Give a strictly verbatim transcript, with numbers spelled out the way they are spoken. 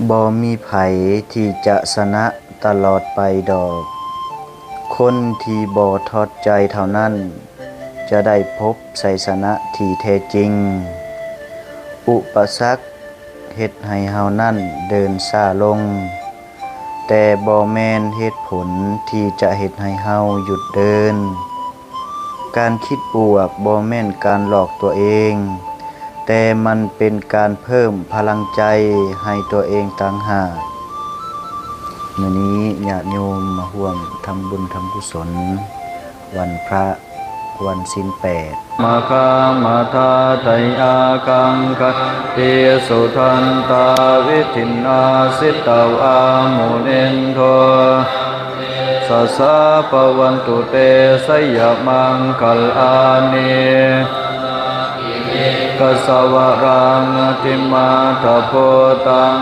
บ่มีไผที่จะชนะตลอดไปดอก คนที่บ่ถอดใจเท่านั้น จะได้พบชัยชนะที่แท้จริง อุปสรรคเฮ็ดให้เฮานั้นเดินช้าลง แต่บ่แม่นเหตุผลที่จะเฮ็ดให้เฮาหยุดเดิน การคิดบวกบ่แม่นการหลอกตัวเอง แต่มันเป็นการเพิ่มพลังใจให้ตัวเองต่างหาก มื้อนี้ญาติโยมมาร่วมทำบุญทำกุศล วันพระ วันศีลแปด Mahāmātā tayākaṅkhā, tisuttā viṭhillā, jitavā munindo, sāsā bhavantu te jayamaṅgalāni. Kasavaraṃ atimattabhūtaṃ,